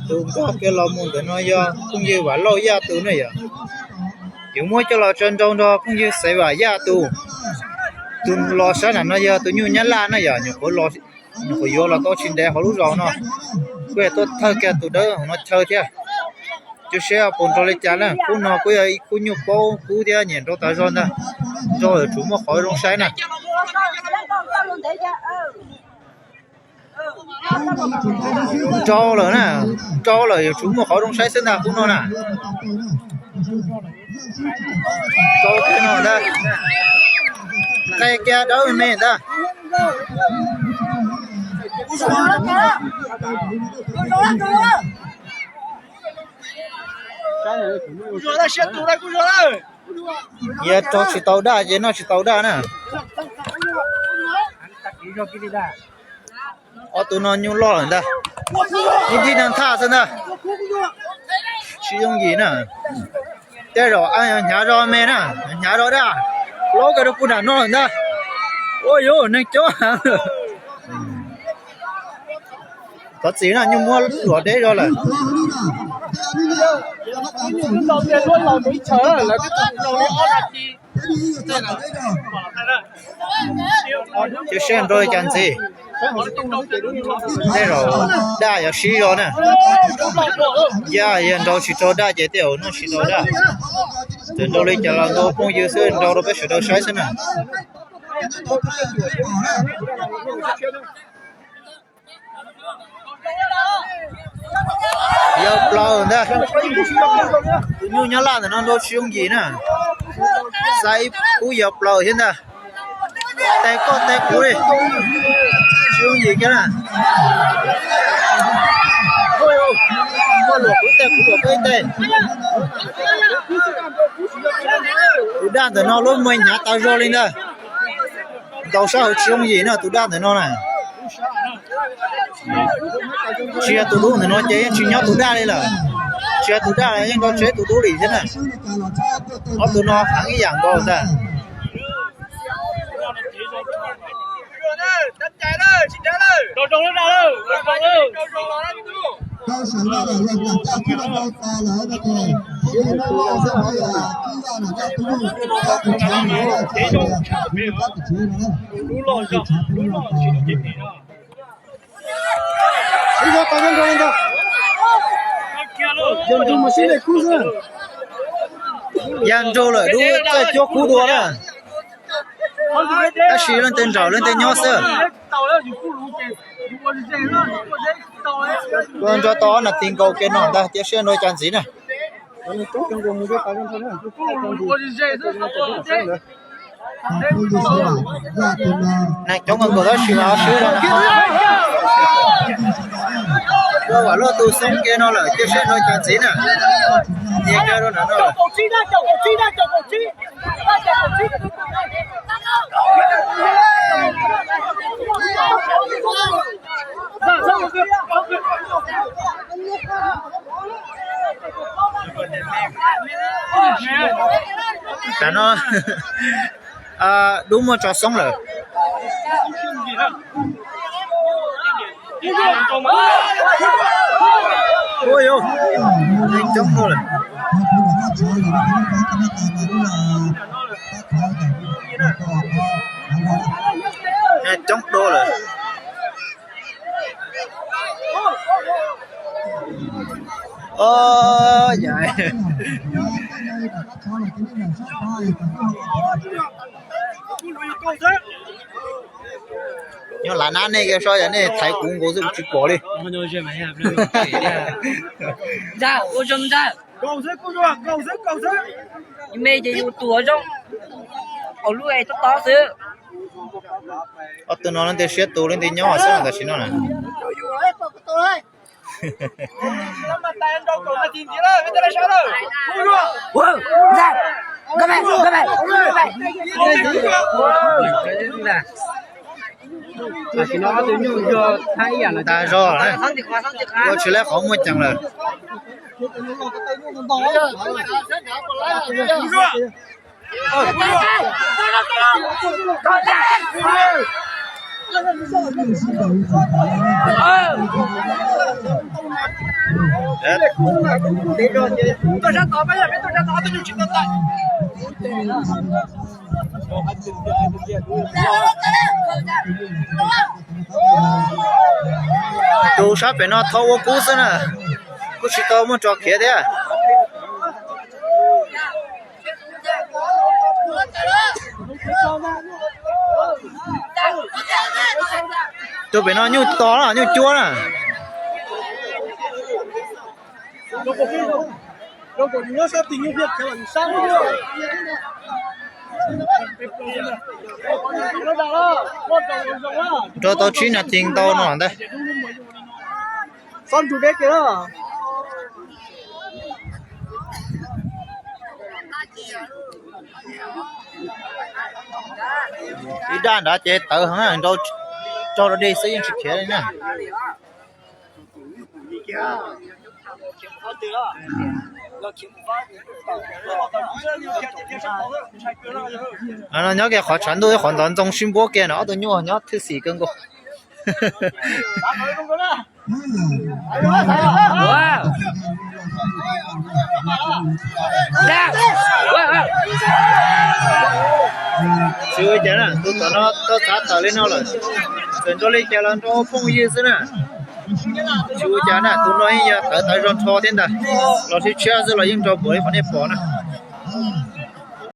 Tus nkag kiag los mus ntawm no yog phooj ywg Vam Lauj Yaj tus na yom. Yuav muab coj los tso nrau nrog phooj ywg Xaiv Vam Yaj tus. Tus los sab nram no yog tus nyuj Nyab Laj na yom, nyuam qhuav yuav los tau tsis ntev hauv lub zos no. Kuj yog tuaj thawj kiag tus dawb hauv no chaw thiab. Cia seb puas nrau li cas na, khub no kuj yog ib khub nyuj paub kub thiab nyiam nrau tas zog ntag. Nrau lawm tsuas muaj qhov zoo saib na. Nrau lawm na, nrau lawm yuav tsum muaj qhov zoo saib xwb ntag khub no na. Nrau kiag no ntag, qe kiag dawb me me ntag. Yog raug tsis tau daj ces noj tsis tau daj na. Ob tug no nyuj loj lawm ntag, ib nrig nag thaj xwb ntag. Tsis yooj yim na. Tej zaum hnyav zog me na, hnyav zog daj, laub kiag rau puag nram no lawm ntag. Ua yuav neeg coob heev. Thov txim na, nyuj muab luam deb zog lawm. Cia seb nrau li cas ntxiv. Tej zaum daj yuav sib zog na. Yaj yog nrau tsis raug daj ces tej zaum noj tsis tau daj. Txawm nrau li cas los nrau phooj ywg xwb, nrau rau peb sawv daws saib xwb na. Yog plaws ntag. Tus nyuj Nyab Laj ntawm no nrau tsis yooj yim na. Xa ib kub yog plaws thiab ntag. Teg koj teg kuv li. Tsis yooj yim kiag na. Koj luam kuv teg, kuv luam koj ib teg. Tus daj ntawm no lub me hnyav tas zog li ntag. Ntaus sab hauv tsis yooj yim na tus daj ntawm no na. Tsis yog tus dub ntawm no ces yeej tsis nyob tus daj li lawm. Tsis yog tus daj yeej nrau tseb tus dub li thiab na. Ob tug no heev ib yam nkaus ntag. Yaj nraug lawm dub txawj cuab kub dua na. Tab sis leej twg nraum leej twg nyob xwb. Nrau tau ob nas this nkaus kiag no ntag, cia seb nrau cas ntxiv na. Neeg coob nkaus tab sis mas swb rau na. Ua vam luaj tus xoob kiag no lawm, cia seb nrau cas ntxiv na. Cia kiag rau nram no lawm. Tam no dub muaj tso xoob lawm. Ua yus, neeg coob no lawm. Neeg coob dua lawm. Nyob lav nab nej kiag seb, yog nej thaiv kuv nkaus xwb kuv tsis pom li. Me ces yus tuav zoo, hauv lub es tob tob xwb. Ob tug no leej twg siab tus leej twg nyob xwb tam sim no na. Tam sim no ob tug nyuj yog thab ib yam no tas zog, ua tsis lab qhov muaj ceem lawm. Tus sab pem no thau ua kub xwb na, kuj tsis tau muaj tso khiav thiab. Tus pem no nyuj to na, nyuj cuab na. Nrau tau tsib nas this ntau no ntag. Ib daj nrad ces tawv heev na, nrau tso rau dej xwb yeej tsis khiav li na. Nyob kiag qhov tshav ntuj thiab qhov ntxoov ntxoo sib npuab kiag no, ob tug nyuj nyob thwj xim kawg nkaus. Tsis ua cas na, tus tom no tau txav tawm li no lawm, txawm nrau li cas los nrau phooj ywg xwb na. Tsis ua cas na, tus no yeej yog tawv tawv zog nrho thiab ntag, los sib tshiab xwb los yeej nrau npaum li qhov nej pom na.